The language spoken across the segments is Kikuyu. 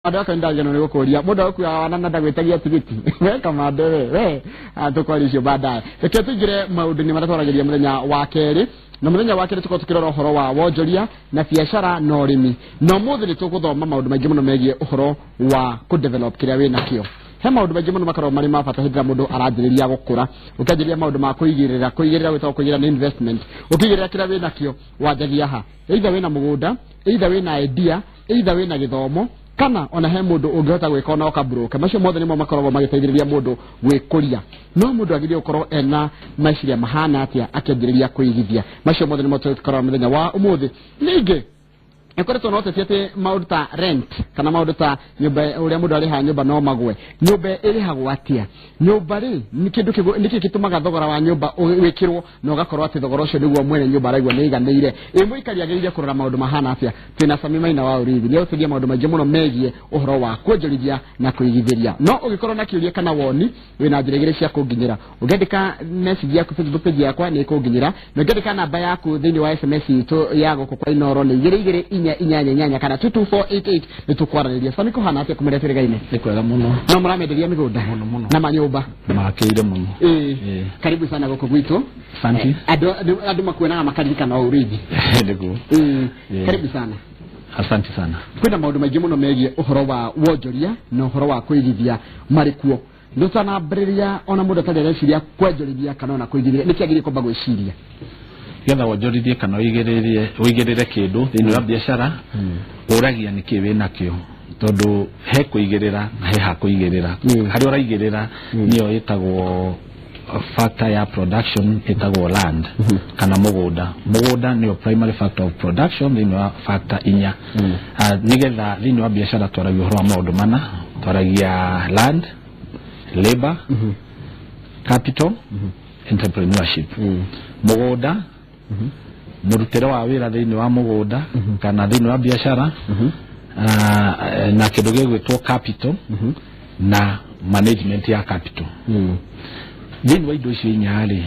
Andå akwa ndageno nä gå kå ria må ndå akuaga wana na ndagwätagia tigiti. We kamande, we tũkwaria icio baadaye. Reke tũingĩre maũndũ-inĩ marĩa twaragĩria mũthenya wa kerĩ, na mũthenya wa kerĩ tũkorwo tũkĩrora ũhoro wa wonjoria na biacara na ũrĩmi, na ũmũthĩ nĩ tũgũthoma maũndũ maingĩ mũno megiĩ ũhoro wa kũdevelop kĩrĩa wĩ nakĩo. He maũndũ maingĩ mũno makoragwo marĩ ma bata hĩndĩ ĩrĩa mũndũ aranjĩrĩria gũkũra. Ũkĩanjĩrĩria maũndũ ma kũigĩrĩra, kũigĩrĩra gwĩtagwo kũigĩrĩra nĩ investment. Ũkĩigĩrĩra kĩrĩa wĩ nakĩo, wanjagia ha? Either wĩna mũgũnda, either wĩna idea, either wĩna gĩthomo, kana ona he mũndũ ũngĩhota gwĩka ona ũkaburũke. Macio mothe nĩmo makoragwo magĩteithĩrĩria mũndũ gwĩkũria. No mũndũ agĩrĩire gũkorwo ena meciria mahana atĩa akĩanjĩrĩria kũigithia? Macio mothe nĩmo tũkoragwo mũthenya wa ũmũthĩ. Ningĩ ĩkoretwo na ũteti atĩ maũndũ ta rent kana maũndũ ta nyũmba, ũrĩa mũndũ arĩhaga nyũmba no magwe. Nyũmba ĩrĩhagwo atĩa? Nyũmba rĩ, nĩ kĩndũ nĩkĩ gĩtũmaga thogora wa nyũmba wĩkĩrwo na ũgakorwo atĩ thogora ũcio nĩguo mwene nyũmba araigua nĩ iganĩire? Ĩ mũikari agĩrĩire kũrora maũndũ mahana atĩa? Twĩna Sami Maina wa Ũrĩithi, nĩ egũtũria maũndũ maingĩ mũno megiĩ ũhoro wa kuonjorithia na kũigithĩria. No ũngĩkorwo na kĩũria kana woni, wĩna njĩra igĩrĩ cia kũnginyĩra. Ũngĩandĩka message yaku Facebook page yakwa, nĩ ĩkũnginyĩra, na ũngĩandĩka namba yaku thĩinĩ wa SMS itũ ya gũkũ kwa Inoro nĩ 22488 kana 22488, nĩ tũkwaranĩria. Sami, kũhana atĩa kũmeria tũrĩgaine? Nĩ kwega mũno. No mũramenderia mĩgũnda? Mũno mũno. Na manyũmba? Makĩire mũno. Ĩĩ. Ĩĩ. Karibu sana gũkũ gwitũ. Asante. Andũ makuonaga makaririkana o ũrĩithi. Nĩguo. Ĩĩ. Ĩĩ. Karibu sana. Asante sana. Kwĩna maũndũ maingĩ mũno megiĩ ũhoro wa wonjoria na ũhoro wa kũigithia marĩ kuo. Ndũtanambĩrĩria, ona mũndũ atarĩ areciria kwenjorithia kana ona kũigithia, nĩkĩ agĩrĩire kwamba gwĩciria? Getha wonjorithie kana ũigĩrĩrie ũigĩrĩre kĩndũ thĩinĩ wa biacara, ũragia nĩkĩ wĩ nakĩo, tondũ he kũigĩrĩra na he ha kũigĩrĩra. Harĩa ũraigĩrĩra nĩyo ĩtagwo factor ya production, ĩtagwo land kana mũgũnda. Mũgũnda nĩyo primary factor of production thĩinĩ wa factor inya. Ah, nĩgetha thĩinĩ wa biacara twaragia ũhoro wa maũndũ mana: twaragia land, labor, capital, entrepreneurship. Mũgũnda, mũrutĩre wa wĩra thĩinĩ wa mũgũnda kana thĩinĩ wa biacara, na kĩndũ gĩgwĩtwo capital na management ya capital. Thĩinĩ wa indo icio inya rĩ,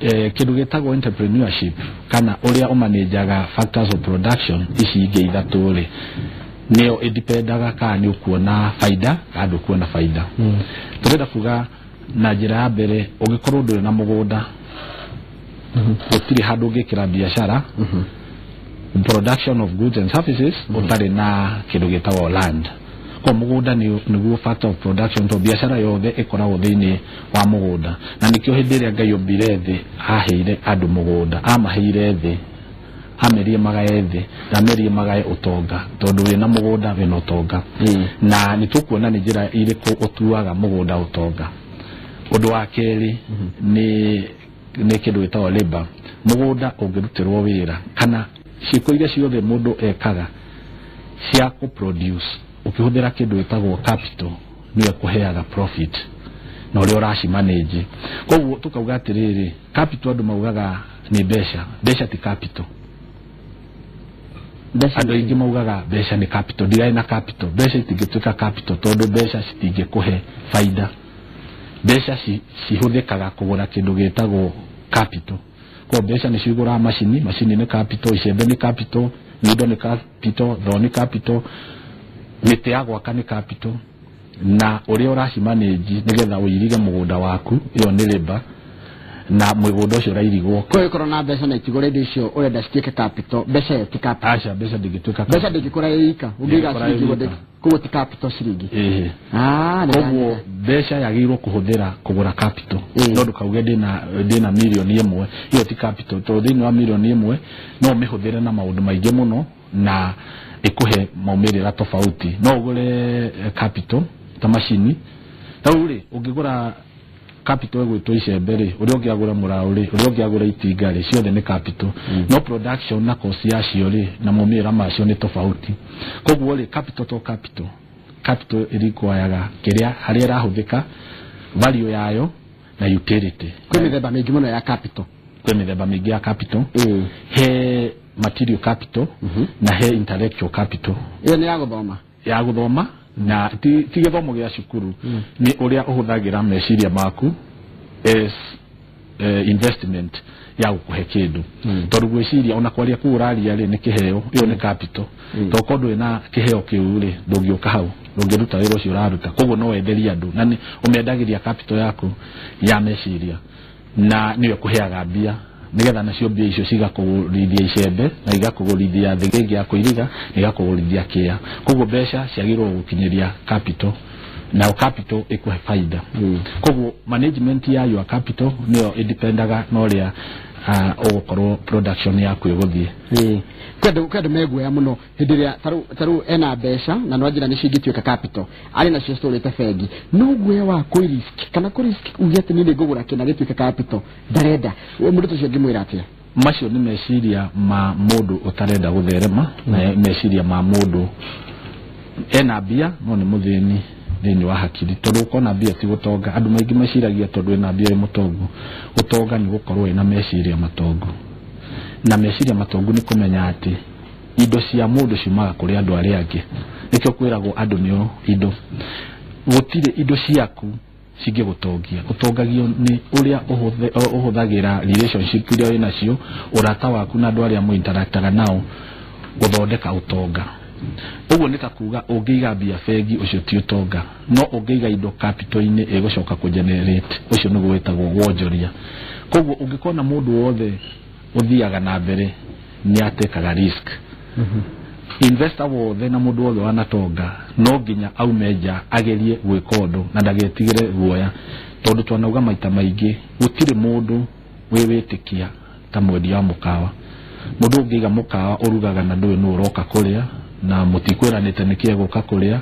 kĩndũ gĩtagwo entrepreneurship kana ũrĩa ũmanĩnjaga factors of production ici ingĩ ithatũ rĩ, nĩyo ĩdipendaga kana nĩ ũkuona baida kana ndũkuona baida. Tũrenda kuga na njĩra ya mbere, ũngĩkorwo ndũrĩ na mũgũnda, gũtirĩ handũ ũngĩkĩra biacara, production of goods and services, ũtarĩ na kĩndũ gĩtagwo land. Kwa mũgũnda nĩguo factor of production, tondũ biacara yothe ĩkoragwo thĩinĩ wa mũgũnda. Na nĩkĩo hĩndĩ ĩrĩa Ngai ombire thĩ, aheire andũ mũgũnda, amaheire thĩ, amerie magae thĩ, na amerie magae ũtonga, tondũ wĩna mũgũnda wĩna ũtonga. Na nĩ tũkuona nĩ njĩra irĩkũ ũtuaga mũgũnda ũtonga. Ũndũ wa kerĩ nĩ kĩndũ gĩtagwo labor. Mũgũnda ũngĩrutĩrwo wĩra kana ciĩko iria ciothe mũndũ ekaga cia kũproduce ũkĩhũthĩra kĩndũ gĩtagwo capital, nĩyo ĩkũheaga profit na ũrĩa ũracimanage. Koguo tũkauga atĩrĩrĩ, capital andũ maugaga nĩ mbeca. Mbeca ti capital. Mbeca? Andũ aingĩ maugaga mbeca nĩ capital. Ndirarĩ na capital. Mbeca itingĩtuĩka capital, tondũ mbeca citingĩkũhe baida. Mbeca cihũthĩkaga kũgũra kĩndũ gĩtagwo capital. Kwa mbeca nĩ cigũraga macini, macini nĩ capital, icembe nĩ capital, nyundo nĩ capital, thoo nĩ capital, mĩtĩ ya gwaka nĩ capital, na ũrĩa ũracimanĩnji nĩgetha ũirige mũgũnda waku, ĩyo nĩ labor, na mũgũnda ũcio ũrairigwo. Kwa hiyo na mbeca na itigũra indo icio ũrenda cituĩke capital, mbeca ĩyo ti capital? Aca, mbeca ndĩngĩtuĩka. Mbeca ndĩngĩkũra ĩika ũngĩiga Ndĩngĩkũra ciringi ĩ ũguo wika. Koguo ti capital ciringi. Ĩĩ. Ah, nĩ Koguo ndanyita. mbeca yagĩrĩirwo kũhũthĩra kũgũra capital. No ndũkauge ndĩna 1 million, ĩyo ti capital, tondũ thĩinĩ wa 1 million no ũmĩhũthĩre na maũndũ maingĩ mũno na ĩkũhe maumĩrĩra tofauti. No ũgũre capital ta macini. Rĩu rĩ, ũngĩgũra capital ĩgwĩtwo icembe rĩ, ũrĩa ũngĩ agũre mũraũ rĩ, ũrĩa ũngĩ agũre itinga rĩ, ciothe nĩ capital, no production na cost yacio rĩ na maumĩrĩra macio nĩ tofauti. Koguo rĩ, capital to capital, capital ĩrikwayaga kĩrĩa harĩa ĩrahũthĩka, value yayo na utility. Kwĩ mĩthemba mĩingĩ mũno ya capital. Kwĩ mĩthemba mĩingĩ ya capital. He material capital na he intellectual capital. Ĩyo nĩ ya gũthoma? Ya gũthoma, na ti gĩthomo gĩa cukuru, nĩ ũrĩa ũhũthagĩra meciria maku as investment ya gũkũhe kĩndũ. Tondũ gwĩciria ona kwaria kũu ũraria rĩ nĩ kĩheo, ĩyo nĩ capital. To korwo ndũrĩ na kĩheo kĩu rĩ, ndũngĩũka hau, ndũngĩruta wĩra ũcio ũraruta. Koguo no wenderie andũ na ũmendagĩria capital yaku ya meciria, na nĩyo ĩkũheaga mbia, nĩgetha nacio mbia icio cigakũgũrithia icembe na igakũgũrithia thĩgĩngĩ ya kũiriga na igakũgũrithia kĩa. Koguo mbeca ciagĩrĩirwo gũkinyĩria capital, nayo capital ĩkũhe baida. Koguo management ya your capital nĩyo ĩdependaga na ũrĩa ũgũkorwo production yaku ĩgũthiĩ. Kwĩ andũ meguoya mũno hĩndĩ ĩrĩa tarĩu ena mbeca na no njĩra nĩ cingĩtuĩka capital, arĩ nacio citũrĩte bengi, no guoya wa kũrisk kana kũrisk uge atĩ niĩ nĩngũgũra kĩna gĩtuĩke capital ndarenda. Mũndũ ũcio ũngĩmwĩra atĩa? Macio nĩ meciria ma mũndũ ũtarenda gũtherema, na meciria ma mũndũ ena mbia no nĩ mũthĩni thĩinĩ wa hakiri. Tondũ ũkona mbia ti gũtonga. Andũ maingĩ meciragia tondũ wĩna mbia wĩ mũtongu. Gũtonga nĩ gũkorwo wĩna meciria matongu, na meciria matongu nĩ kũmenya atĩ indo cia mũndũ ciumaga kũrĩ andũ arĩa angĩ. Nĩkĩo kwĩragwo andũ nĩo indo. Gũtirĩ indo ciaku cingĩgũtongia. Ũtongagio nĩ ũrĩa ũhũthagĩra relationship iria wĩnacio, ũrata waku na andũ arĩa mũinteractaga nao gũthondeka ũtonga. Ũguo nĩ ta kuga ũngĩiga mbia bengi ũcio ti ũtonga, no ũngĩiga indo capital-inĩ ĩgũcoka kũ-generate, ũcio nĩguo wĩtagwo wonjoria. Koguo ũngĩkona mũndũ wothe ũthiaga na mbere nĩ atekaga risk. Investor wothe na mũndũ wothe wanatonga no nginya aume nja agerie gwĩka ũndũ na ndagetigĩre guoya, tondũ twanauga maita maingĩ gũtirĩ mũndũ wĩ wĩtĩkia ta mwendia wa mũkawa. Mũndũ ũngĩiga mũkawa ũrugaga na ndũĩ nũ ũroka kũrĩa na mũtikwĩranĩte nĩkĩ egũka kũrĩa,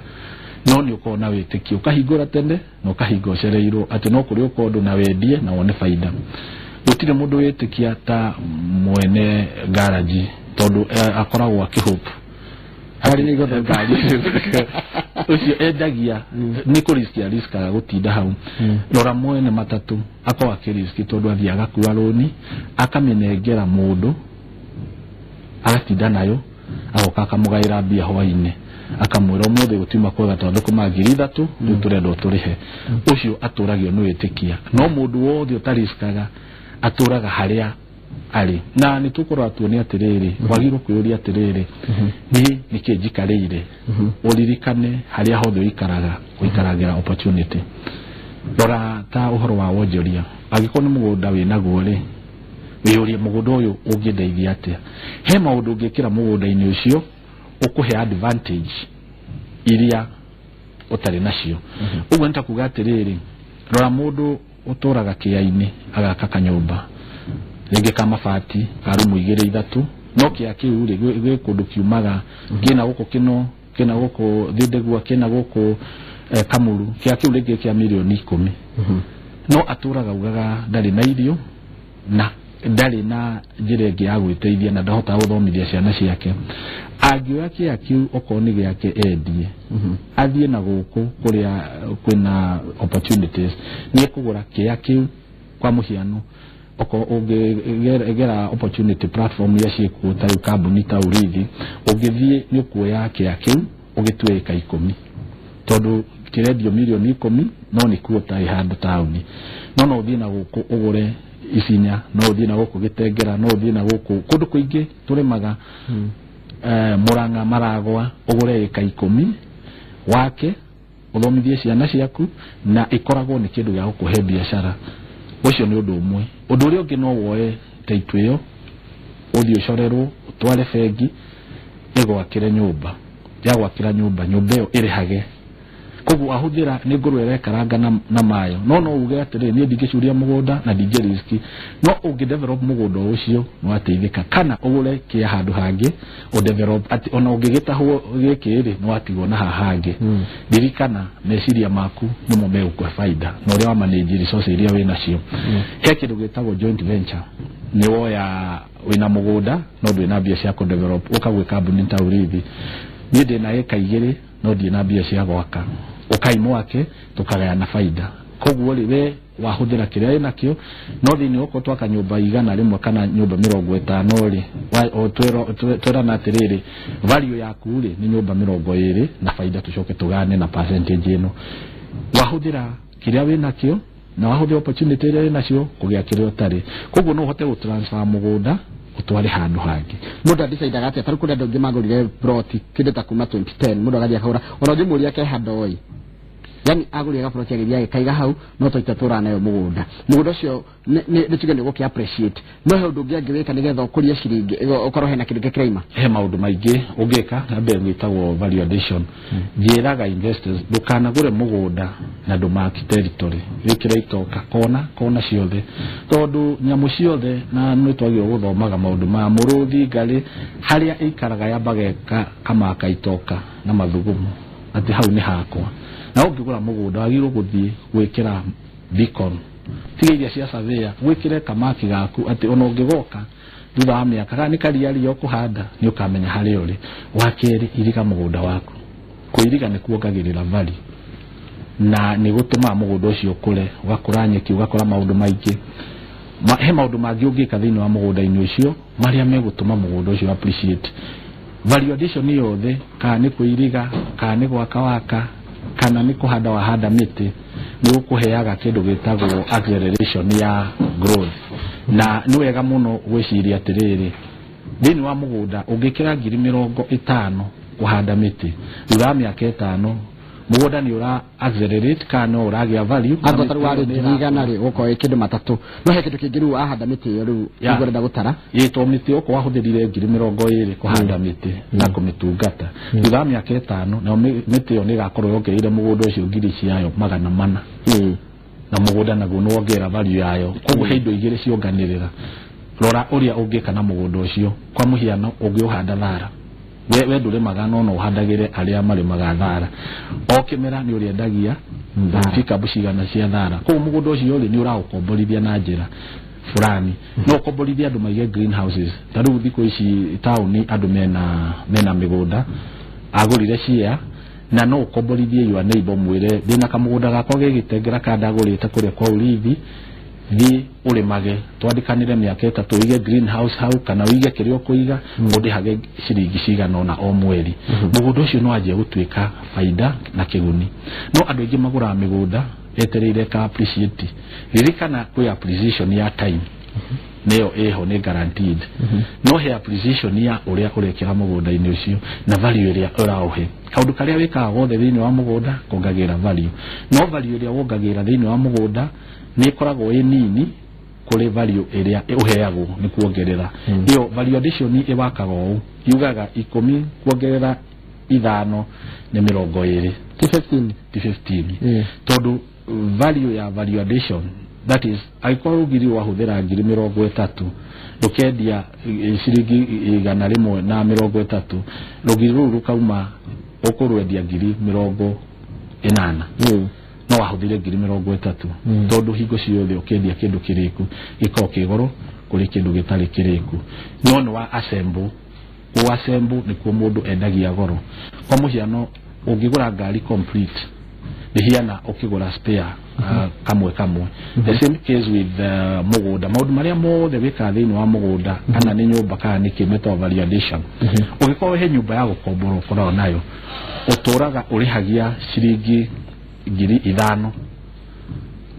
no nĩ ũkoragwo na wĩtĩkio, ũkahingũra tene na ũkahinga ũcereirwo atĩ no kũrĩ ũka ũndũ na wendie na wone baida. Gũtirĩ mũndũ wĩtĩkia ta mwene garaji, tondũ akoragwo akĩhope Ngari nĩ ĩgũthũka. Ũcio endagia nĩ kũriski ariskaga gũtinda hau. Rora mwene matatũ akoragwo akĩriski, tondũ athiĩ agakua rũni akamĩnengera mũndũ agatinda nayo, agoka akamũgaĩra mbia hwainĩ, akamwĩra ũmũthĩ gũtiuma kwega tondũ thũkũma 3,000 rĩu tũrenda ũtũrĩhe. Ũcio atũragio nĩ wĩtĩkia. No mũndũ wothe ũtariskaga atũraga harĩa arĩ. Na nĩ tũkũrora tuone atĩrĩrĩ, wagĩrĩirwo kwĩyũria atĩrĩrĩ, niĩ nĩkĩ njikarĩire? Ũririkane harĩa hothe ũikaraga, ũikaragĩra opportunity. Rora ta ũhoro wa wonjoria, angĩkorwo nĩ mũgũnda wĩnaguo rĩ, wĩyũrie mũgũnda ũyũ ũngĩndeithia atĩa? He maũndũ ũngĩkĩra mũgũnda-inĩ ũcio ũkũhe advantage iria ũtarĩ nacio. Ũguo nĩ ta kuga atĩrĩrĩ, rora mũndũ ũtũraga kĩainĩ agaka kanyũmba rĩngĩ ka mabati ka rumu 2 3, no kĩa kĩu rĩ gwĩ kũndũ kiumaga, kĩna gũkũ kĩno, kĩna gũkũ Thindĩgua, kĩna gũkũ Kamuru, kĩa kĩu rĩngĩ kĩa mirioni 10. No atũraga ugaga ndarĩ na irio na ndarĩ na njĩra ĩngĩ ya gwĩteithia na ndahotaga gũthomithia ciana ciake. Angĩoya kĩa kĩu okorwo nĩ gĩake endie, athiĩ na gũkũ kũrĩa kwĩna opportunities, nĩ ekũgũra kĩa kĩu. Kwa mũhiano, okorwo ũngĩgera opportunity platform iria ciĩkuo ta rĩu kambuni ta Urithi, ũngĩthiĩ nĩ ũkuoya kĩa kĩu ũgĩtue ĩka 10, tondũ kĩrendio mirioni 10 no nĩ kuota ĩ handũ taũni. No no ũthiĩ na gũkũ ũgũre Isinya, no ũthiĩ na gũkũ Gĩtengera, no ũthiĩ na gũkũ kũndũ kũingĩ tũrĩmaga, Mũrang'a, Maragwa, ũgũre ĩka 10 wake ũthomithie ciana ciaku, na ĩkoragwo nĩ kĩndũ gĩa gũkũhe biacara. Ũcio nĩ ũndũ ũmwe. Ũndũ ũrĩa ũngĩ, no woe taitũ ĩyo ũthiĩ ũcorerwo ũtware bengi ĩgwakĩre nyũmba, yagwakĩra nyũmba, nyũmba ĩyo ĩrĩhage. Koguo ahũthĩra nĩ ngũrwe ĩrekaranga na mayo. No no uge atĩrĩrĩ, niĩ ndingĩcuria mũgũnda na ndingĩ risk. No ũngĩ develop mũgũnda ũcio nĩ wateithĩka, kana ũgũre kĩa handũ hangĩ ũ develop atĩ ona ũngĩgĩtahwo gĩkĩ rĩ, nĩ watigwo na haha hangĩ. Ririkana meciria maku nĩmo megũkũhe baida na ũrĩa wa manage resources iria wĩ nacio. He kĩndũ gĩtagwo joint venture. Nĩ woya wĩna mũgũnda no ndwĩ na mbia cia kũ develop, ũka gwĩ kambuni ta Urithi, niĩ ndĩna ĩka 2 no ndirĩ na mbia cia gwaka, ũkai mwake tũkagayana baida. Koguo rĩ, we wahũthĩra kĩrĩa wĩnakĩo, no thĩinĩ okorwo twaka nyũmba 100 kana nyũmba 50 rĩ, twĩrana atĩrĩrĩ, value yaku rĩ nĩ nyũmba 20 na baida tũcoke tũgane na percentage ĩno. Wahũthĩra kĩrĩa wĩnakĩo Na wahũthĩra opportunity ĩrĩa wĩnacio kũgĩa kĩrĩa ũtarĩ. Koguo no ũhote gũtransfer mũgũnda ũtware handũ hangĩ. Mũndũ andecidaga atĩa? Tarĩu kũrĩ andũ angĩ magũrire ploti kĩndũ ta kuma 2010, mũndũ agathiĩ akagũra, ona ũngĩmũria keha ndoĩ, yani agũrire gaploti agĩthiĩ agĩkaiga hau, no twaita tũra nayo mũgũnda. Mũgũnda ũcio nĩ tuge nĩ ũgũkĩ appreciate, no he ũndũ ũngĩ angĩwĩka nĩgetha ũkũrie ciringi, ũkorwo hena kĩndũ gĩkĩraima? He maũndũ maingĩ ũngĩka. Na mbere gwĩtagwo value addition. Njĩraga investors ndũkanagũre mũgũnda na ndũmaki territory, wĩkĩre itoka kona kona ciothe, tondũ nyamũ ciothe, na nĩ twagĩrĩirwo gũthomaga maũndũ maya, mũrũthi, ngarĩ, harĩa ĩikaraga yambaga ĩkamaka itoka na mathugumo atĩ hau nĩ hakwa. Na ũngĩgũra mũgũnda wagĩrĩirwo gũthiĩ gwĩkĩra beacon, tiga iria cia surveyor, gwĩkĩre kamaki gaku atĩ ona ũngĩgoka thutha wa mĩaka, kana nĩ karia ũkũhanda, nĩ ũkamenya harĩa ũrĩ. Wa kerĩ, iriga mũgũnda waku. Kũiriga nĩ kuongagĩrĩra value na nĩ gũtũmaga mũgũnda ũcio ũkũre, ũgakũra nyeki, ũgakũra maũndũ maingĩ. He maũndũ mangĩ ũngĩka thĩinĩ wa mũgũnda-inĩ ũcio marĩa megũtũma mũgũnda ũcio appreciate. Value addition yothe, kana nĩ kũiriga, kana nĩ gwaka waka, kana nĩ kũhanda wahanda mĩtĩ, nĩ gũkũheaga kĩndũ gĩtagwo acceleration ya growth. Na nĩ wega mũno gwĩciria atĩrĩrĩ, thĩinĩ wa mũgũnda ũngĩkĩra 50,000 kũhanda mĩtĩ, thutha wa mĩaka 5 mũgũnda nĩ ũra accelerate kana no ũragĩa value. Angorwo tarĩu warĩ 100,000 rĩ, gũkorwo ĩ kĩndũ 300, no he kĩndũ kĩngĩ rĩu ahanda mĩtĩ ĩyo rĩu nĩguo ũrenda gũtara. Ĩ to mĩtĩ okorwo wahũthĩrire 20,000 kũhanda mĩtĩ na kũmĩtungata, thutha wa mĩaka 5 nayo mĩtĩ ĩyo nĩ ĩgakorwo yongereire mũgũnda ũcio 400,000. Na mũgũnda naguo nĩ wongerera value yayo. Koguo he indo igĩrĩ cionganĩrĩra. Rora ũrĩa ũngĩka na mũgũnda ũcio. Kwa mũhiano, ũngĩũhanda thara, we ndũrĩmaga, no no ũhandagĩre arĩa marĩmaga thara. O kĩmera nĩ ũrĩendagia pikabu cigana cia thara. Koguo mũgũnda ũcio rĩ, nĩ ũraũkomborithia na njĩra fulani. No ũkomborithie andũ maige greenhouses. Ta rĩu thikũ ici taũni andũ mena mĩgũnda, agũrire share, na no ũkomborithie your neighbor, mwĩre ndĩna kamũgũnda gakwa gĩgĩtengera ka ndagũrĩte kũrĩa kwa ũrithi, thiĩ ũrĩmage, twandĩkanĩre mĩaka 3, ũige greenhouse hau kana ũige kĩrĩa ũkũiga, ũndĩhage ciringi cigana ũna o mweri. Mũgũnda ũcio no wanjie gũtuĩka baida na kĩguni. No andũ aingĩ magũraga mĩgũnda etereire ka appreciate. Ririkana kwĩ appreciation ya time, nĩyo ĩho nĩ guaranteed, no he appreciation ya ũrĩa ũrekĩra mũgũnda-inĩ ũcio na value ĩrĩa ũraũhe. Kaũndũ karĩa wĩkaga gothe thĩinĩ wa mũgũnda kongagĩrĩra value, no value ĩrĩa wongagĩrĩra thĩinĩ wa mũgũnda nĩ ĩkoragwo ĩ nini kũrĩ value ĩrĩa ũheagwo nĩ kuongerera. Ĩyo value addition ĩwakaga ũũ, yugaga 10 kuongerera 5 nĩ 20. Ti 15. Ti 15, tondũ value ya value addition, that is, angĩkorwo rũgiri wahũthĩra 30,000 rũkendia ciringi 130, rũgiri rũu rũkauma ũkũrwendia 80,000, no wahũthĩre 30,000, tondũ hingo ciothe ũkĩendia kĩndũ kĩrĩku gĩkoragwo kĩ goro kũrĩ kĩndũ gĩtarĩ kĩrĩku. No nĩ wa assemble, kũ assemble nĩkuo mũndũ endagia goro. Kwa mũhiano, ũngĩgũra ngari complete ndĩhiana ũkĩgũra spare kamwe kamwe. The same case with mũgũnda. Maũndũ marĩa mothe wĩkaga thĩinĩ wa mũgũnda, kana nĩ nyũmba kana nĩ kĩ, metagwo value addition. Ũngĩkorwo he nyũmba ya gũkomborwo ũkoragwo nayo, ũtũraga ũrĩhagia ciringi 5,000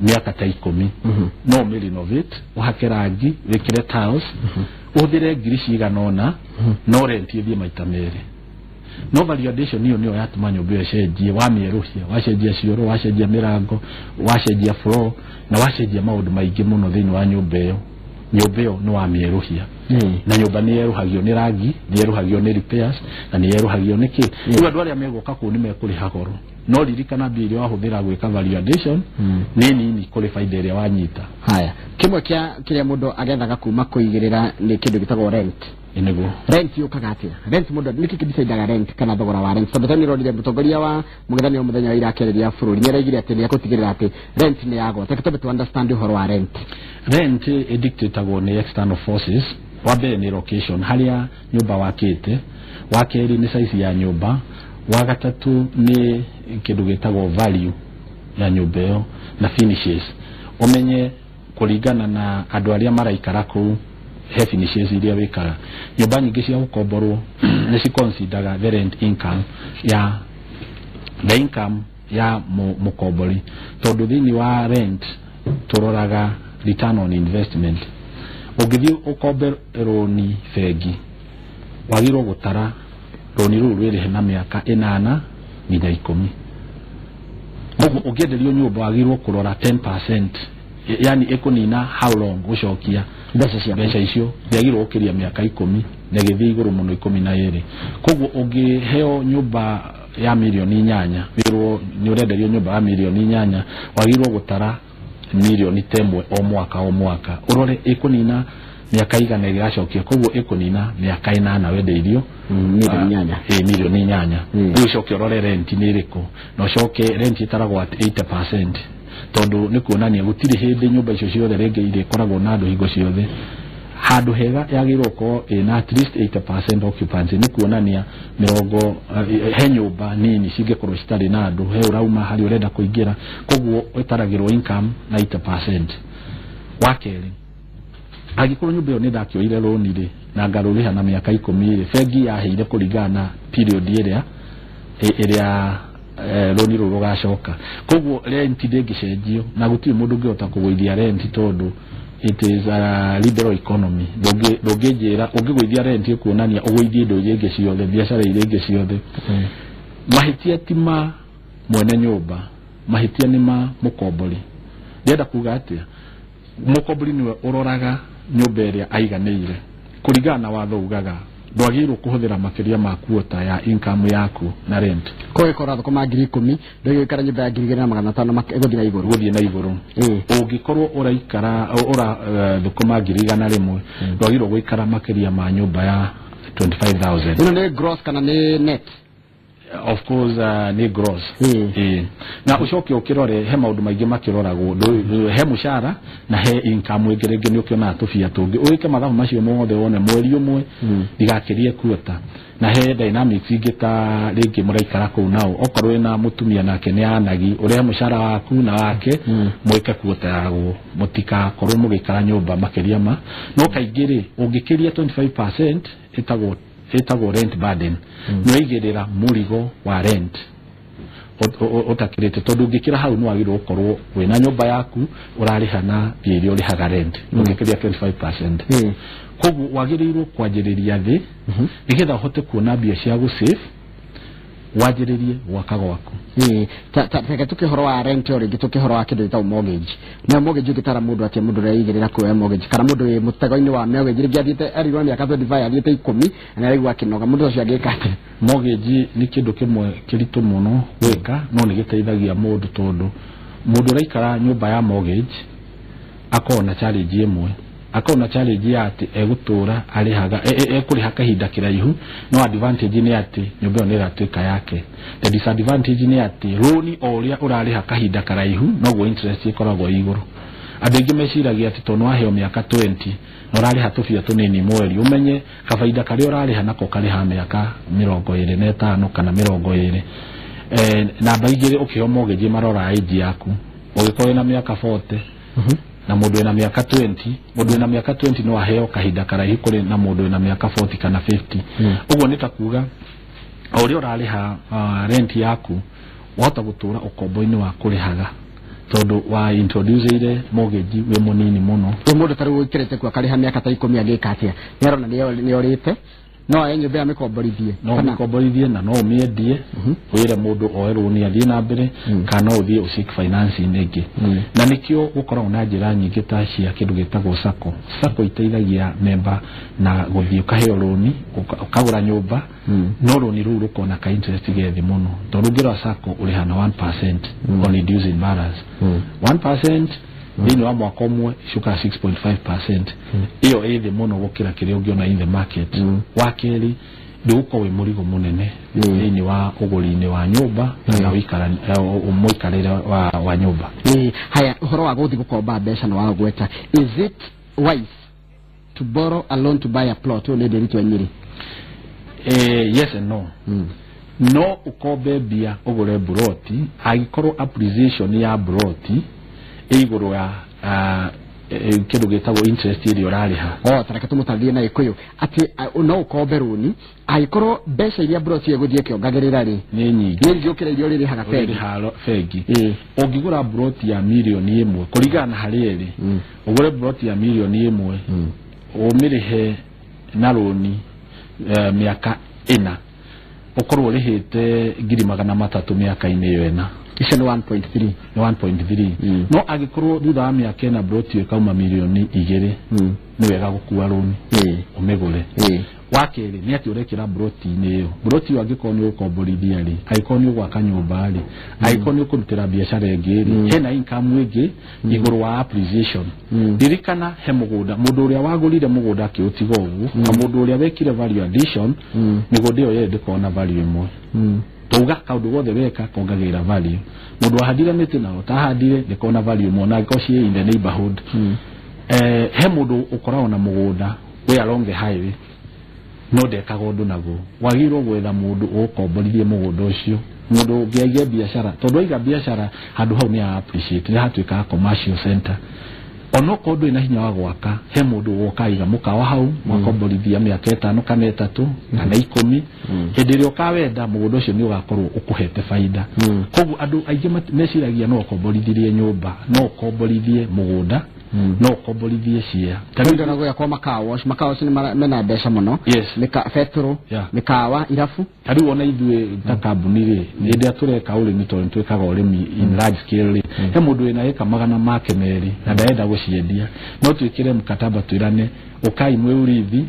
mĩaka ta 10, no ũmĩ renovate, ũhake rangi, wĩkĩre tiles, ũhũthĩre ngiri cigana ũna, no rent ĩthiĩ maita merĩ. No value addition ĩyo nĩyo yatũma nyũmba ĩyo ĩcenjie. Wamĩerũhia, wacenjia cioro, wacenjia mĩrango, wacenjia floor na wacenjia maũndũ maingĩ mũno thĩinĩ wa nyũmba ĩyo, nyũmba ĩyo nĩ wamĩerũhia. Na nyũmba nĩ yerũhagio nĩ rangi, nĩ yerũhagio nĩ repairs, na nĩ yerũhagio nĩ kĩ. Rĩu andũ arĩa megũka kũu nĩ mekũrĩha goro, no ririkana mbia iria wahũthĩra gwĩka value addition nĩ nini kũrĩ baida ĩrĩa wanyita. Haya, kĩmwe kĩa kĩrĩa mũndũ agethaga kuma kũigĩrĩra nĩ kĩndũ gĩtagwo rent. Nĩguo. Rent yũkaga atĩa? Rent, mũndũ nĩkĩ kĩdecidaga rent kana thogora wa rent? Tondũ tene nĩronire mũtongoria wa mũng'ethanĩro mũthenya wa ira akĩarĩria bũrũri nĩ araigire atĩ nĩ ekũtigĩrĩra atĩ rent nĩ yagwa. Reke twambe tu understand ũhoro wa rent. Rent ĩdictatagwo nĩ external forces. Wa mbere nĩ location, harĩa nyũmba wakĩte. Wa kerĩ nĩ size ya nyũmba. Wa gatatũ nĩ kĩndũ gĩtagwo value ya nyũmba ĩyo na finishes. Ũmenye kũringana na andũ arĩa maraikara kũu, he finishes iria wĩkaga. Nyũmba nyingĩ cia gũkomborwo nĩ ciconsideraga the rent income ya the income ya mũkombori, tondũ thĩinĩ wa rent Tũroraga return on investment. Ũngĩthiĩ ũkombe rũni bengi, wagĩrĩirwo gũtara rũni rũu rwĩrĩhe na mĩaka 8 nginya 10. Koguo ũngĩenderio nyũmba wagĩrĩirwo kũrora 10%, yani ĩkũnina how long gũcokia mbeca ciaku. Mbeca icio ndĩagĩrĩirwo gũkĩria mĩaka 10 na ĩgĩthiĩ igũrũ mũno 12. Koguo ũngĩheo nyũmba ya mirioni 8, wĩrwo nĩ ũrenderio nyũmba ya mirioni 8, wagĩrĩirwo gũtara mirioni ta 1 o mwaka o mwaka, ũrore ĩkũnina mĩaka igana ĩgĩgacokia. Koguo ĩkũnina mĩaka 8 wendeirio mirioni 8. Ĩ mirioni 8. Rĩu ũcoke ũrore rent nĩ ĩrĩkũ, na ũcoke rent ĩtaragwo at 80%, tondũ nĩ kuonania gũtirĩ hĩndĩ nyũmba icio ciothe rĩngĩ irĩkoragwo na andũ hingo ciothe. Handũ hega yagĩrĩirwo gũkorwo ĩna at least 80% occupancy, nĩ kuonania mĩrongo he nyũmba nini cingĩkorwo citarĩ na andũ, he ũrauma harĩa ũrenda kũingĩra. Koguo ĩtaragĩrwo income na 80%. Wa kerĩ, angĩkorwo nyũmba ĩyo nĩ ndakĩoire rũni rĩ na ngarũrĩha na mĩaka 10 rĩ, bengi yaheire kũringana na period ĩrĩa rũni rũu rũgacoka. Koguo rent ndĩngĩcenjio, na gũtirĩ mũndũ ũngĩhota kũgũithia rent tondũ it is a liberal economy. Ndũngĩnjĩra ũngĩgũithia rent ĩkuonania ũgũithie indo iria ingĩ ciothe, biacara iria ingĩ ciothe. Mahĩtia ti ma mwene nyũmba, mahĩtia nĩ ma mũkombori. Ndĩrenda kuga atĩa? Mũkombori nĩwe ũroraga nyũmba ĩrĩa aiganĩire. Kũringana na watho ugaga ndwagĩrĩirwo kũhũthĩra makĩria ma quarter ya income yaku na rent. Koguo ĩkorwo thũkũma 10,000, ndũgĩikara nyũmba ya 2,500 ĩgũthiĩ na igũrũ. Gũthiĩ na igũrũ. Ũngĩkorwo ũraikara ũra thũkũma 100,000, ndwagĩrĩirwo gũikara makĩria ma nyũmba ya 25,000. Ĩno nĩ gross kana nĩ net? Of course, nĩ gross. Na ũcoke ũkĩrore he maũndũ maingĩ makĩroragwo, he mũcara na he income ĩngĩ, rĩngĩ nĩ ũkĩonaga tũbia tũngĩ. Ũgĩke mathabu macio mothe wone mweri ũmwe ndigakĩrie quarter. Na he dynamics ingĩ ta rĩngĩ mũraikara kũu nao, okorwo wĩna mũtumia nake nĩ anagi, ũrehe mũcara waku na wake mwĩke quarter yaguo, mũtikakorwo mũgĩikara nyũmba makĩria ma. No kaingĩ rĩ, ũngĩkĩria 25% ĩtagwo rent burden. Nĩwaigĩrĩra mũrigo wa rent ũtakĩrĩte, tondũ ũngĩkĩra hau nĩ wagĩrĩirwo gũkorwo wĩna nyũmba yaku ũrarĩha na mbia iria ũrĩhaga rent, ũngĩkĩria 25%. Koguo wagĩrĩirwo kwanjĩrĩria thĩ nĩgetha ũhote kuona mbia cia gũsave, wanjĩrĩrie gwaka gwaku. Reke tũkĩhoro wa rent o rĩngĩ, tũkĩhoro wa kĩndũ gĩtagwo mortgage. Na mortgage ũngĩtara mũndũ atĩa, mũndũ ũreigĩrĩra kuoya mortgage, kana mũndũ wĩ mũtego-inĩ wa mortgage, rĩngĩ athiĩte arirwo mĩaka 25, athiĩte 10 na araigua akĩnoga, mũndũ ũcio angĩka atĩa? Mortgage nĩ kĩndũ kĩmwe kĩritũ mũno gwĩka, no nĩ gĩteithagia mũndũ, tondũ mũndũ ũraikara nyũmba ya mortgage akoragwo na challenge ĩmwe, akoragwo na challenge ya atĩ egũtũra arĩhaga, ekũrĩha kahinda kĩraihu, no advantage nĩ atĩ nyũmba ĩyo nĩ ĩgatuĩka yake. The disadvantage nĩ atĩ rũni o ũrĩa ũrarĩha kahinda karaihu noguo interest ĩkoragwo ĩ igũrũ. Andũ aingĩ meciragia atĩ tondũ waheo mĩaka 20 na ũrarĩha tũbia tũnini mweri, ũmenye kabaida karĩa ũrarĩha nako karĩha mĩaka 25 kana 20. Namba igĩrĩ, ũkĩheo mortgage marora age yaku. Ũngĩkorwo wĩna mĩaka 40 na mũndũ wĩna mĩaka 20, mũndũ wĩna mĩaka 20 no aheo kahinda karaihu kũrĩ na mũndũ wĩna mĩaka 40 kana 50. Ũguo nĩ ta kuga o ũrĩa ũrarĩha rent yaku, wahota gũtũra ũkombo-inĩ wa kũrĩhaga, tondũ wa introduce mortgage wĩ mũnini mũno. Rĩu mũndũ ta rĩu ũikĩrĩte kuo akarĩha mĩaka ta 10 angĩka atĩa? Nĩ arona nĩ orĩte, no oe nyũmba ĩyo amĩkomborithie. No ũmĩkomborithie na no ũmĩendie, wĩre mũndũ oe rũni athiĩ na mbere, kana no ũthiĩ ũseek financing ĩngĩ. Na nĩkĩo gũkoragwo na njĩra nyingĩ ta cia kĩndũ gĩtagwo SACCO. SACCO iteithagia member na gũthiĩ ũkaheo rũni, ũkagũra nyũmba, no rũni rũu rũkona ka interest ge thĩ mũno, tondũ ũngĩrora SACCO ũrĩha na 1% on reducing balance. 1% thĩinĩ wa mwaka ũmwe icukaga 6.5%. Ĩyo ĩ thĩ mũno gũkĩra kĩrĩa ũngĩona in the market. Wa kerĩ, ndũgũkorwo wĩ mũrigo mũnene thĩinĩ wa ũgũri-inĩ wa nyũmba kana mũikarĩre wa nyũmba. Haya, ũhoro wa gũthiĩ gũkomba mbeca na wa gweta, is it wise to borrow a loan to buy a plot? Ũyũ nĩ Ndiritu Nyĩrĩ. Yes and no. No ũkombe mbia ũgũre mburoti angĩkorwo appreciation ya mburoti ĩ igũrũ ya kindu gitagwo interest iri urariha. O tareke tumutathie na Gikuyu ati no ukombe runi agikorwo mbeca iria broti iguthie kiongagirira ri ni nyingi ni gukira iria uririhaga bengi. Ungigura broti ya milioni 1 kuringana na haria iri, ugure broti ya milioni 1 umirihe na runi miaka 4 ukorwo urihite 300,000 miaka-inĩ ĩyo ĩna. Icio nĩ 1.3. Nĩ 1.3. No angĩkorwo thutha wa mĩaka ĩna broti ĩkauma milioni 2, nĩ wega gũkua rũni ũmĩgũre. Wa kerĩ nĩ atĩ ũrekĩra broti-inĩ ĩyo, broti ĩyo angĩkorwo nĩ ũkomborithia rĩ, angĩkorwo nĩ ũgwaka nyũmba rĩ, angĩkorwo nĩ ũkũrutĩra biacara ĩngĩ rĩ, hena income ĩngĩ igũrũ wa appreciation. Ririkana he mũgũnda, mũndũ ũrĩa wagũrire mũgũnda akĩũtiga ũguo na mũndũ ũrĩa wekire value addition, mĩgũnda ĩyo yerĩ ndĩkoragwo na value ĩmwe. Tuga kaundu gothe weka kongagĩrĩra value. Mũndũ ahandire mĩtĩ na ũtahandire ndĩkoragwo na value ĩmwe, na angĩkorwo ciĩ in the neighborhood. He mũndũ ũkoragwo na mũgũnda wĩ along the highway no ndekaga ũndũ naguo, wagĩrĩirwo gwetha mũndũ ũgũkomborithie mũgũnda ũcio, mũndũ ũngĩ aige biacara, tondũ aiga biacara handũ hau nĩ appreciate, nĩ hatuĩkaga commercial center. Onokorwo ndũrĩ na hinya wa gwaka, he mũndũ ũgoka aiga mũkawa hau, mwakomborithia mĩaka 5 kana 3 kana 10, hĩndĩ ĩrĩa ũkawenda mũgũnda ũcio nĩ ũgakorwo ũkũhete baida. Koguo andũ aingĩ meciragia no ũkomborithirie nyũmba, no ũkomborithie mũgũnda, no ũkomborithie cia. Tarĩu na gwakwa makawa, makawa nĩ mena mbeca mũno. Mĩka betũrũ, mĩkawa, irabu. Tarĩu ona ithuĩ ta kambuni rĩ, hĩndĩ ĩrĩa tũreka ũrĩmi tondũ nĩtwĩkaga ũrĩmi in large scale rĩ, he mũndũ wĩna ĩka 200 na ndarenda gũciendia, no twĩkĩre mkataba twĩrane ũkai mwĩ ũrithi,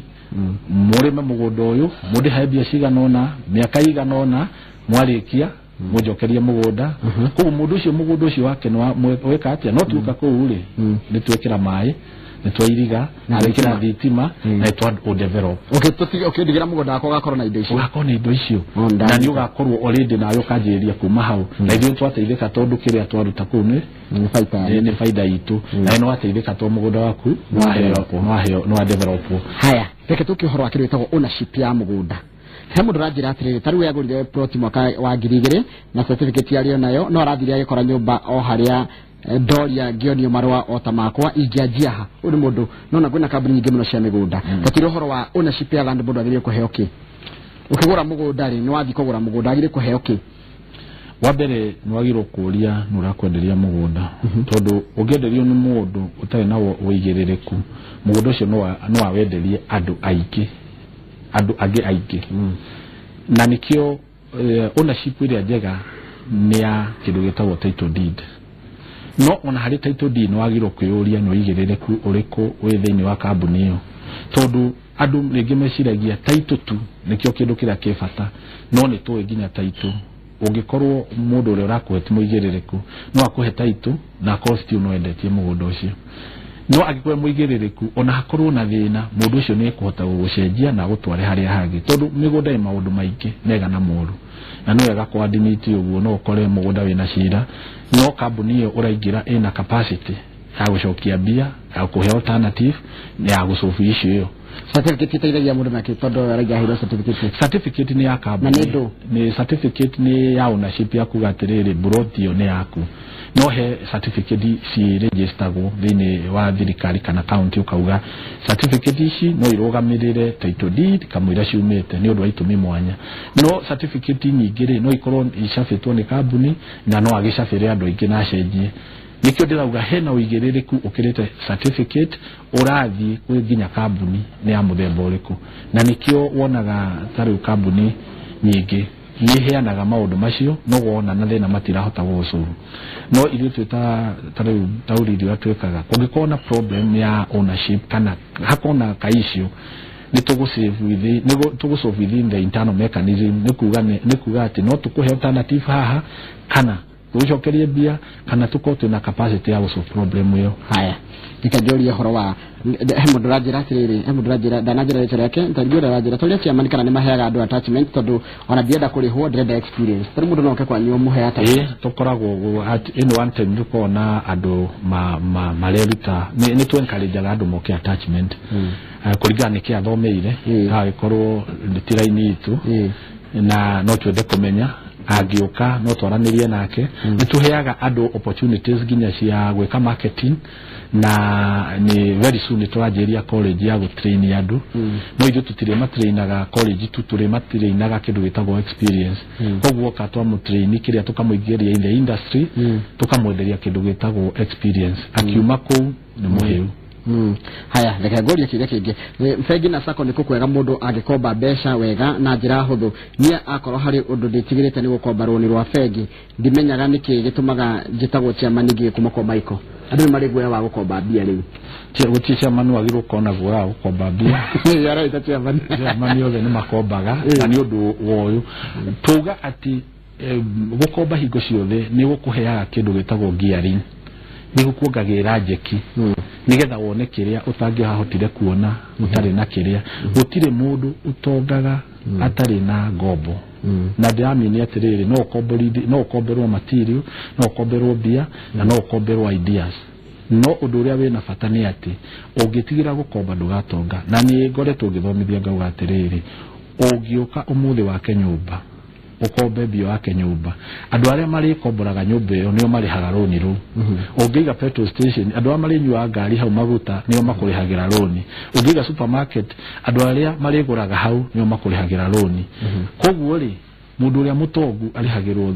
mũrĩme mũgũnda ũyũ, mũndĩhae mbia cigana ũna, mĩaka igana ũna, mwarĩkia mũnjokerie mũgũnda. Koguo mũndũ ũcio mũgũnda ũcio wake weka atĩa, no tuoka kũu rĩ, nĩ twekĩra maĩ, nĩ twairiga, na twekĩra thitima, na twa develop. Ũkĩndigĩra mũgũnda wakwa ũgakorwo na indo icio, ũgakorwo na indo icio, na nĩ ũgakorwo already nawe ũkanjĩrĩria kuma hau, na ithuĩ twateithĩka tondũ kĩrĩa twaruta kũu nĩ baida itũ, na nĩ wateithĩka tondũ mũgũnda waku nĩ wa develop. Haya, reke tũke ũhoro wa kĩndũ gĩtagwo ownership ya mũgũnda. He mũndũ ũranjĩra atĩrĩrĩ, ta rĩu agũrire plot mwaka wa 2000 na certificate yarĩo nayo, no arathire agĩkora nyũmba o harĩa ndoria ngĩonio marũa o ta makwa ingĩanjia ha. Ũyũ nĩ mũndũ nona kwĩna kambuni nyingĩ mũno cia mĩgũnda. Tũtire ũhoro wa ownership ya land mũndũ agĩrĩire kũheo kĩ? Ũkĩgũra mũgũnda rĩ, nĩ wathiĩ kũgũra mũgũnda agĩrĩire kũheo kĩ? Wa mbere nĩ wagĩrĩirwo kũũria nũ ũrakwenderia mũgũnda, tondũ ũngĩenderio nĩ mũndũ ũtarĩ na ũigĩrĩrĩku, mũgũnda ũcio no awenderie andũ aingĩ, andũ angĩ aingĩ. Na nĩkĩo ownership ĩrĩa njega nĩ ya kĩndũ gĩtagwo title deed. No ona harĩ title deed nĩ wagĩrĩirwo kwĩyũria nĩ ũigĩrĩrĩku ũrĩkũ wĩ thĩinĩ wa kambuni ĩyo, tondũ andũ rĩngĩ meciragia title tu nĩkĩo kĩndũ kĩrĩa kĩ bata, no nĩ tũĩ nginya title ũngĩkorwo mũndũ ũrĩa ũrakũhe ti mũigĩrĩrĩku, no akũhe title na akorwo still no endetie mũgũnda ũcio. No angĩkorwo mũigĩrĩrĩku ona hakorwo na thĩna, mũndũ ũcio nĩ ekũhota gũgũcenjia na agũtware harĩa hangĩ, tondũ mĩgũnda ĩ maũndũ maingĩ mega na moru, na nĩ wega kũadmit ũguo. No ũkore mũgũnda wĩna cira, no kambuni ĩyo ũraingĩra ĩna capacity ya gũcokia mbia, ya gũkũhe alternative na ya gũsolve issue ĩyo. Certificate iteithagia mũndũ nakĩ tondũ araiga aheirwo certificate? Certificate nĩ ya kambuni, na nĩ ndũ? Nĩ certificate nĩ ya ownership ya kuga atĩrĩrĩ broti ĩyo nĩ yaku. No he certificate ci registeragwo thĩinĩ wa thirikari kana county, ũkauga certificate ici no irũgamĩrĩre title deed kamũira ciumĩte nĩ ũndũ wa itũmi mwanya. No certificate nyingĩ rĩ, no ikorwo icabĩtwo nĩ kambuni na no agĩcabĩre andũ aingĩ na acenjie. Nĩkĩo ndĩrauga hena ũigĩrĩrĩku ũkĩrĩte certificate ũrathiĩ kwĩ nginya kambuni nĩ ya mũthemba ũrĩkũ, na nĩkĩo wonaga ta rĩu kambuni nyingĩ nĩ iheanaga maũndũ macio, no wona na thĩna matirahota gũgũcũru. No ithuĩ twĩ ta rĩu ta ũrĩithi ũrĩa twĩkaga, kũngĩkorwo na problem ya ownership kana hakorwo na ka issue, nĩ tũgũsolve within the internal mechanism, nĩ kuga atĩ no tũkũhe alternative haha, kana tũgũcokerie mbia, kana tũkorwo twĩna capacity ya gũsolve problem ĩyo. Haya, reke njũrie ũhoro wa he mũndũ ũranjĩra atĩrĩrĩ, he mũndũ ũranjĩra ndananjĩra rĩtwa rĩake, tarĩngĩ ũrĩa ũranjĩra tũrĩa chairman kana nĩ maheaga andũ attachment, tondũ ona ndienda kũrĩhwo ndĩrenda experience. Tarĩu mũndũ no oke kwanyu ũmũhe attachment? Tũkoragwo at any one time tũkoragwo na andũ mareruta, nĩ tũ encourage-aga andũ moke attachment kũringana nĩ kĩ athomeire, agĩkorwo ti raini itũ na no twende kũmenya Angĩũka no twaranĩrie nake. Nĩ tũheaga andũ opportunities nginya cia gwĩka marketing, na nĩ very soon nĩ tũranjĩrĩria college ya gũtrain andũ. No ithuĩ tũtirĩ matrainaga college tu, tũrĩ matrainaga kĩndũ gĩtagwo experience. Koguo ka twamũtrain kĩrĩa tũkamũingĩria in the industry, tũkamwenderia kĩndũ gĩtagwo experience, akiuma kũu nĩ mũhĩu. Haya, reke ngũrie kĩũria kĩngĩ. Bengi na sacco nĩ kũkwega mũndũ angĩkomba mbeca wega na njĩra hũthũ? Niĩ akorwo harĩ ũndũ ndĩtigĩrĩte nĩ gũkomba rũni rwa bengi, ndimenyaga nĩkĩ gĩtũmaga njĩtagwo chairman ngĩĩ kuma kwa Michael. Andũ nĩ marĩ guoya wa gũkomba mbia rĩu. Gũtirĩ chairman wagĩrĩirwo gũkorwo na guoya wa gũkomba mbia. Araita chairman. Chairman othe nĩ makombaga, na nĩ ũndũ wa ũyũ tuga atĩ gũkomba hingo ciothe nĩ gũkũheaga kĩndũ gĩtagwo gearing, nĩ gũkuongagĩrĩra njeki nĩgetha wone kĩrĩa ũtangĩahotire kuona ũtarĩ na kĩrĩa. Gũtirĩ mũndũ ũtongaga atarĩ na ngombo. Na ndĩramini atĩrĩrĩ, no ũkomborithie, no ũkomberwo material, no ũkomberwo mbia, na no ũkomberwo ideas, no ũndũ ũrĩa wĩna bata nĩ atĩ ũngĩtigĩra gũkomba ndũgatonga. Na nĩ ngoretwo ngĩthomithia ngauga atĩrĩrĩ, ũngĩũka ũmũthĩ wake nyũmba, ũkombe mbia wake nyũmba, andũ arĩa marĩkomboraga nyũmba ĩyo nĩo marĩhaga rũni rũu. Ũngĩiga petrol station, andũ arĩa marĩnyuaga ngari hau maguta nĩo makũrĩhagĩra rũni. Ũngĩiga supermarket, andũ arĩa marĩgũraga hau nĩo makũrĩhagĩra rũni. Koguo rĩ, mũndũ ũrĩa mũtongu arĩhagĩrwo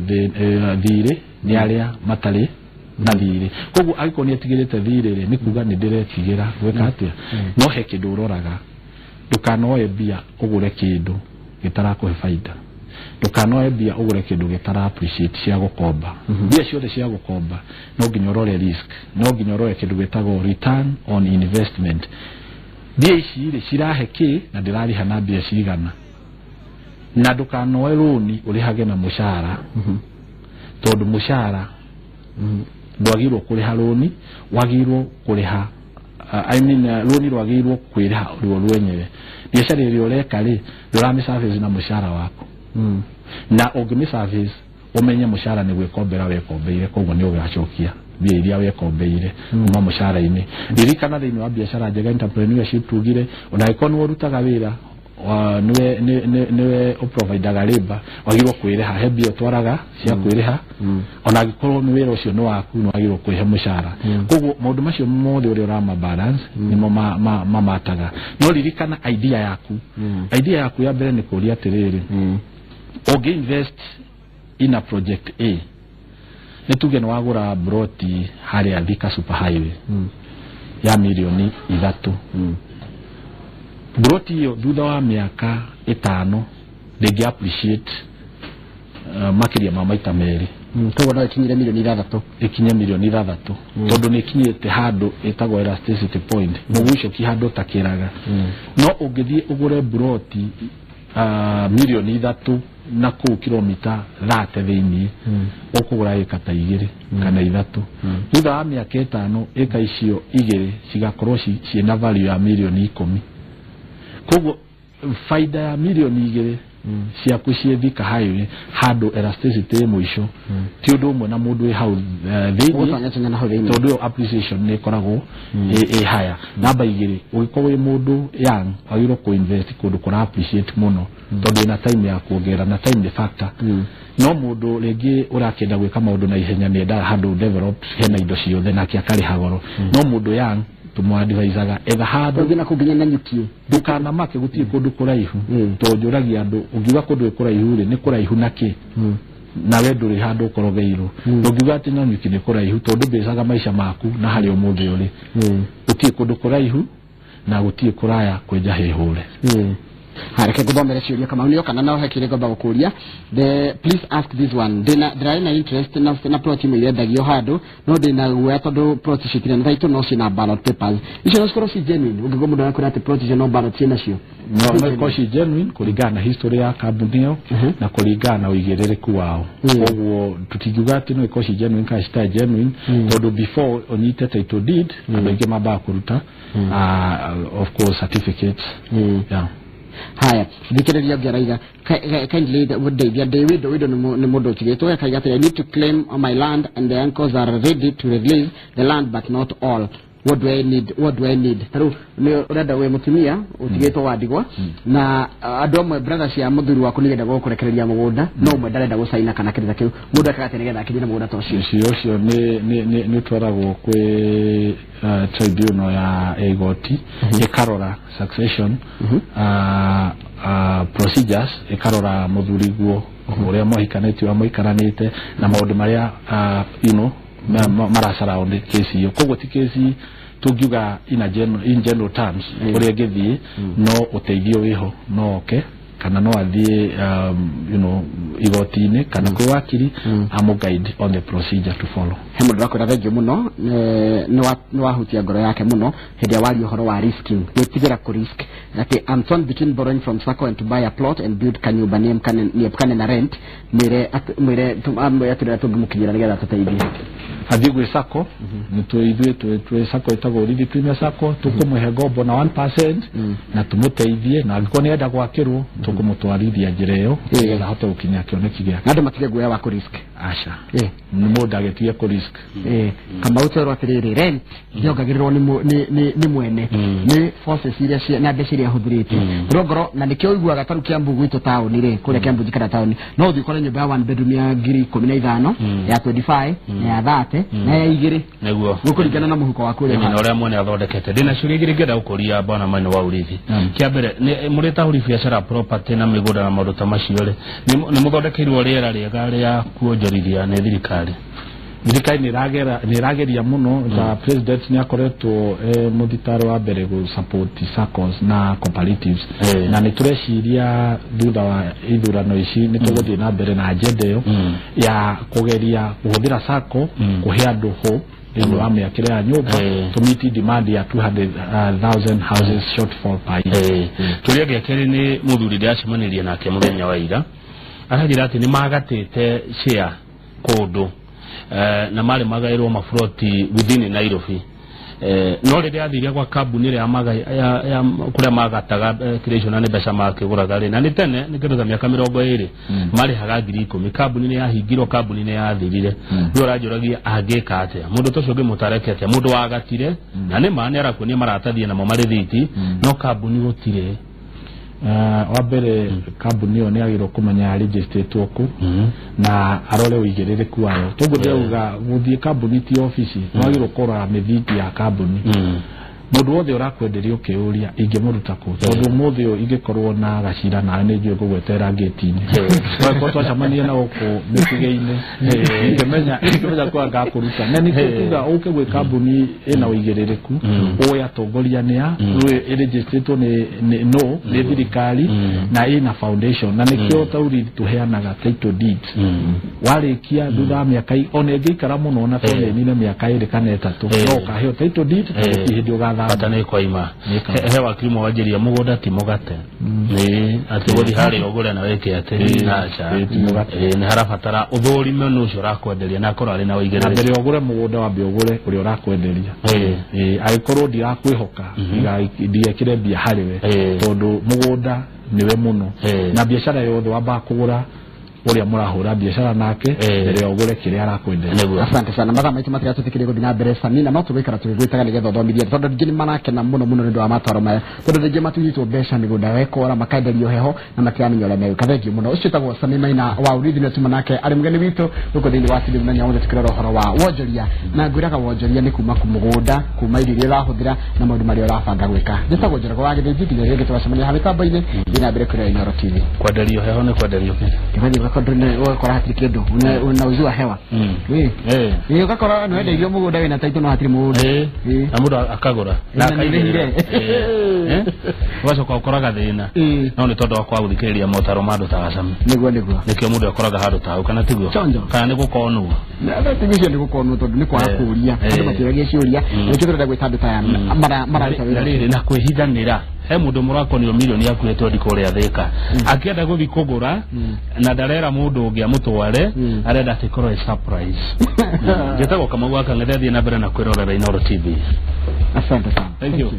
thirĩ nĩ arĩa matarĩ na thirĩ. Koguo angĩkorwo nĩ etigĩrĩte thirĩ rĩ, nĩ kuga nĩ ndĩretigĩra gwĩka atĩa. No he kĩndũ ũroraga, ndũkanoe mbia ũgũre kĩndũ gĩtarakũhe baida, ndũkanoe mbia ũgũre kĩndũ gĩtara appreciate cia gũkomba. Mbia ciothe cia gũkomba no nginya ũrore risk, no nginya ũrore kĩndũ gĩtagwo return on investment. Mbia ici rĩ cirahe kĩ na ndĩrarĩha na mbia cigana. Na ndũkanoe rũni ũrĩhage na mũcara, tondũ mũcara ndwagĩrĩirwo kũrĩha rũni, wagĩrĩirwo kũrĩha I mean, rũni rwagĩrĩirwo kwĩrĩha ruo rwenyewe. Biacara ĩrĩa ũreka rĩ, ndũramĩ service na mũcara waku, na ũngĩmĩ service ũmenye mũcara nĩ gwĩkombera wekombeire, koguo nĩ ũgacokia mbia iria wekombeire kuma mũcara-inĩ. Ririkana thĩinĩ wa biacara njega entrepreneurship tugire ona angĩkorwo nĩwe ũrutaga wĩra, nĩwe ũprovidaga labor, wagĩrĩirwo kwĩrĩha. He mbia ũtwaraga cia kwĩrĩha, ona angĩkorwo nĩ wĩra ũcio nĩ waku, nĩ wagĩrĩirwo kwĩhe mũcara. Koguo maũndũ macio mothe ũrĩa ũrama balance nĩmo mamataga. No ririkana idea yaku, idea yaku ya mbere nĩ kũria atĩrĩrĩ, ũngĩ invest in a project A, nĩ tuge nĩ wagũra broti harĩa Thika Super Highway ya 3 mirioni, broti ĩyo thutha wa mĩaka 5 ndĩngĩ appreciate makĩria ma maita merĩ. Koguo no ĩkinyire 6 mirioni. Ĩkinye 6 mirioni, tondũ nĩ ĩkinyĩte handũ ĩtagwo elasticity point, mũgucũki handũ ta kĩraga. No ũngĩthiĩ ũgũre broti 3 mirioni na kũu kilomita 30 thĩiniĩ, ũkũgũra ĩka ta 2 kana 3, thutha wa mĩaka 5 ĩka icio 2 cigakorwo ciĩna value ya 10 mirioni. Koguo faida ya 2 mirioni ciaku ciĩ Thika Highway handũ elasticity ĩ mũico ti ũndũ ũmwe na mũndũ wĩ hau thĩiniĩ. Ũgũtanyatanya na hau thĩiniĩ. Tondũ ĩyo appreciation nĩ ĩkoragwo ĩ haya. Namba 2, ũngĩkorwo wĩ mũndũ young, wagĩrĩirwo kũ-invest kũndũ kũra appreciate mũno, tondũ wĩna time ya kuongerera, na time nĩ factor. No mũndũ rĩngĩ ũrakĩenda gwĩka maũndũ na ihenya nĩ endaga handũ developed hena indo ciothe, nake akarĩha goro. No mũndũ young tũmũ-advisaga etha handũ Ũngĩ na kũu nginya Nanyuki. Ndũkanamake, gũtirĩ kũndũ kũraihu. Tondũ njũragia andũ, ũngiuga kũndũ gwĩ kũraihu rĩ, nĩ kũraihu na kĩ? Nawe ndũrĩ handũ ũkorogeirwo. Ndũngiuga atĩ Nanyuki nĩ kũraihu, tondũ mbĩcaga maica maku na harĩa ũmũthĩ ũrĩ. Gũtirĩ kũndũ kũraihu na gũtirĩ kũraya kwenja hĩhũre. Reke nguthomere ciũria Kamau nĩo kana no he kĩrĩa ngomba gũkũria. The please ask this one, ndĩna ndĩrarĩ na interest na plot imwe irendagio handũ, no ndĩna guoya tondũ plot icio itirĩ na title no ciĩna ballot papers. Icio no cikorwo ci genuine? Ũngĩgwo mũndũ arakwĩra atĩ plot icio no ballot ciĩ nacio. No ikorwo ci genuine kũringana na history ya kambuni ĩyo na kũringana na ũigĩrĩrĩku wao. Koguo tũtingiuga atĩ no ikorwo ci genuine kana citarĩ genuine, tondũ before ũnyite title deed andũ aingĩ mambaga kũruta of course certificates. Yeah. Haya, thikĩrĩria ũngĩ araiga, "Kindly ndeithia, ndĩ widow." Widow nĩ mũndũ ũtigĩtwo. Akaiga atĩ, "I need to claim my land and the uncles are ready to release the land but not all." What do I need? What do I need? Taru nĩ ũrenda wĩ mũtumia ũtigĩtwo wa ndigwa na andũ amwe brothers cia mũthuri waku nĩgetha gũkũrekereria mũgũnda no ũmwe ndarenda gũcaina kana kĩndũ ta kĩu, mũndũ ekaga atĩa nĩgetha akĩrie na mũgũnda ta ũcio? Ũcio nĩ ũtwaragwo kwĩ tribunal ya igoti, ĩkarora succession procedures, ĩkarora mũthuriguo ũrĩa mwahikanĩtie, ũrĩa mũikaranĩte na maũndũ marĩa you know mara surround case ĩyo. Koguo ti case tũngiuga in general terms ũrĩa ĩngĩthiĩ, no ũteithio wĩho, no oke kana no athiĩ you know igoti-inĩ kana kwĩ wakiri amũ guide on the procedure to follow. He mũndũ ũrakwĩra thengiũ mũno, nĩ wahutia ngoro yake mũno hĩndĩ ĩrĩa waria ũhoro wa risking, gwĩtigĩra kũ risk, atĩ I'm torn between borrowing from sacco and to buy a plot and build kanyũmba niepukane na rent. Mwĩre mwĩre atĩrĩra tũngĩmũkinyĩra nĩgetha tũteithie. Athiĩ gwĩ sacco, nĩ ithuĩ twĩ sacco ĩtagwo Urithi Premier Sacco, tũkũmũhe ngombo na 1% na tũmũteithie, na angĩkorwo nĩ enda gwakĩrwo tũkũmũtwarithia njĩra ĩyo nĩgetha ahote gũkinya kĩoneki gĩake. Na andũ matige guoya wa kũ risk. Aca, mũndũ agĩtige kũ risk. Kamau twerwo atĩrĩrĩ, rent yongagĩrĩrwo nĩ mwene nĩ forces iria na mbeca iria ahũthĩrĩte rongoro, na nĩkĩo ũiguaga tarĩu Kiambu gwitũ taũni rĩ, kũrĩa Kiambu njikara taũni, no ũthiĩ ũkore nyũmba ya one bedroom ya 15,000, ya 25 na ya 30 na ya 2 nĩguo gũkũringana na mũhuko waku ũrĩa na ũrĩa mwene athondekete. Ndĩna ciũria igĩrĩ ngĩenda gũkũria bwana Maina wa Urithi. Kĩa mbere, nĩ mũrĩ ta ahũri biacara property na mĩgũnda na maũndũ ta macio rĩ, nĩ mũthondekeirwo rĩera rĩega rĩa kuonjorithia nĩ thirikari? Thirikari nĩ ĩrageria mũno. Ta president nĩ akoretwo mũthitaro wa mbere gũ support SACCOs na cooperatives, na nĩ tũreciria thutha wa ithurano ici nĩ tũgũthiĩ na mbere na agenda ĩyo ya kũgeria kũhũthĩra SACCO kũhe andũ hope thĩinĩ wa mĩakĩre ya nyũmba to meet demand ya 200,000 houses shortfall per year. Kĩũria gĩa kerĩ nĩ mũthuri ndĩracemanirie nake mũthenya wa ira, aranjĩra atĩ nĩ magatĩte share kũndũ na marĩ magaĩrwo maburoti within Nairobi, no rĩrĩa athire gwa kambuni ĩrĩa kũrĩa magataga kĩrĩa icio na nĩ mbeca makĩgũraga rĩ, na nĩ tene nĩ kĩndũ ta mĩaka 20 marĩhaga 10,000, kambuni nĩ yahingirwo, kambuni nĩ yathirire. Rĩu aranjũragia angĩka atĩa mũndũ ta ũcio, ũngĩmũtareke atĩa mũndũ wagatire, na nĩ ma nĩ arakuonia maratathi namo marĩthiti, no kambuni gũtirĩ. Wa mbere kambuni ĩyo nĩ yagĩrĩirwo kũmenya registrĩtwo kũ na arore ũigĩrĩrĩku wayo. Toguo ndĩrauga gũthiĩ kambuni ti obici, wagĩrĩirwo kũrora mĩthingi ya kambuni. Mũndũ wothe ũrakwenderia ũkĩũria ingĩmũruta kũ, tondũ ũmũthĩ ũyũ ingĩkorwo na gacira nawe nĩ njũĩ ngũgweterera ngĩti-inĩ, twakorwo twacemania na gũkũ mĩtugĩ-inĩ ingĩmenya kwa ngakũruta. Na nĩkĩo tuga ũke gwĩ kambuni ĩna ũigĩrĩrĩku, ũĩ atongoria nĩ a, ũĩ ĩrĩgĩstĩtwo nĩ no nĩ thirikari na ĩna foundation, na nĩkĩo tauri tũheanaga title deeds. Warĩkia thutha wa mĩaka ona ĩngĩikara mũno ona to nĩnine mĩaka 2 kana 3, no ũkaheo title deed gũtirĩ hĩndĩ ũgathama. Bata nĩ kwaima. He wakiri mwe wanjĩria mũgũnda ti mũgate, nĩ atĩ gũthiĩ harĩa ũgũre na wĩke atĩ aca, nĩ harabatara ũthũrime nũ ũcio ũrakwenderia na akorwo arĩ na ũigĩrĩrĩki. Na mbere ũgũre mũgũnda wambe ũgũre ũrĩa ũrakwenderia, angĩkorwo ndirakwĩhoka ndigekĩre mbia harĩ we, tondũ mũgũnda nĩwe mũno na biacara yothe wambaga kũgũra ũrĩa mũrahũra biacara nake mbere ya ũgũre kĩrĩa arakwenderia. Asante sana. Mathaa maitũ matiratũtĩkĩria gũthiĩ na mbere Samina, no tũgũikara tũgĩgwĩtaga nĩgetha ũthomithie, tondũ rĩngĩ nĩ marakena mũno mũno nĩ ũndũ wa mataro maya, tondũ rĩngĩ matunyĩtwo mbeca mĩgũnda wekora makenderio heho na matiramenya ũrĩa megwĩka. Thengiũ mũno. Ũcio wĩtagwo Sami Maina wa Urithi nĩ tuma nake arĩ mũgeni witũ gũkũ thĩinĩ wa studio mũthenya wothe tũkĩrora ũhoro wa wonjoria, na ngwĩraga wonjoria nĩ kuma mũgũnda, kuma irio iria ũrahũthĩra na maũndũ marĩa ũrabanga gwĩka. Njĩtagwo Njoroge wa Gĩthĩnji, nginya rĩngĩ tũgacemania harĩ mĩtambo-inĩ. Thiĩ na mbere kũrĩa Inooro TV. Kwenderio heho nĩ kwenderio kĩ? Ũgakora hatirĩ kĩndũ, unauziwa hewa. Ũgakora nĩ wendeirio mũgũnda wĩna title no hatirĩ mũgũnda, na mũndũ akagũra na akaigĩrĩra, ũgacoka ũkoraga thĩna, no nĩ tondũ wa kwaga gũthikĩrĩria motaro ma andũ ta Gacami. Nĩguo nĩguo nĩkĩo mũndũ akoraga handũ ta hau, kana tiguo? Kana nĩ gũkonwo? Ũcio nĩ gũkonwo tondũ nĩ kwaga kũũria, andũ matiũragia ciũria, nĩkĩo tũrenda gwĩta andũ ta aya mararuta wĩra. Na rĩrĩ na kwĩhithanĩra, he mũndũ mũrakonio milioni akuĩtwo ndiko ũrĩa Thĩka, akĩenda gũthiĩ kũgũra na ndarera mũndũ ũngĩ amũtware, arenda atĩ ĩkorwo ĩ surprise. Njĩtagwo Kamau wa Kang'ethe, thiĩ na mbere na kwĩrorera Inooro TV. Asante sana. Thank you.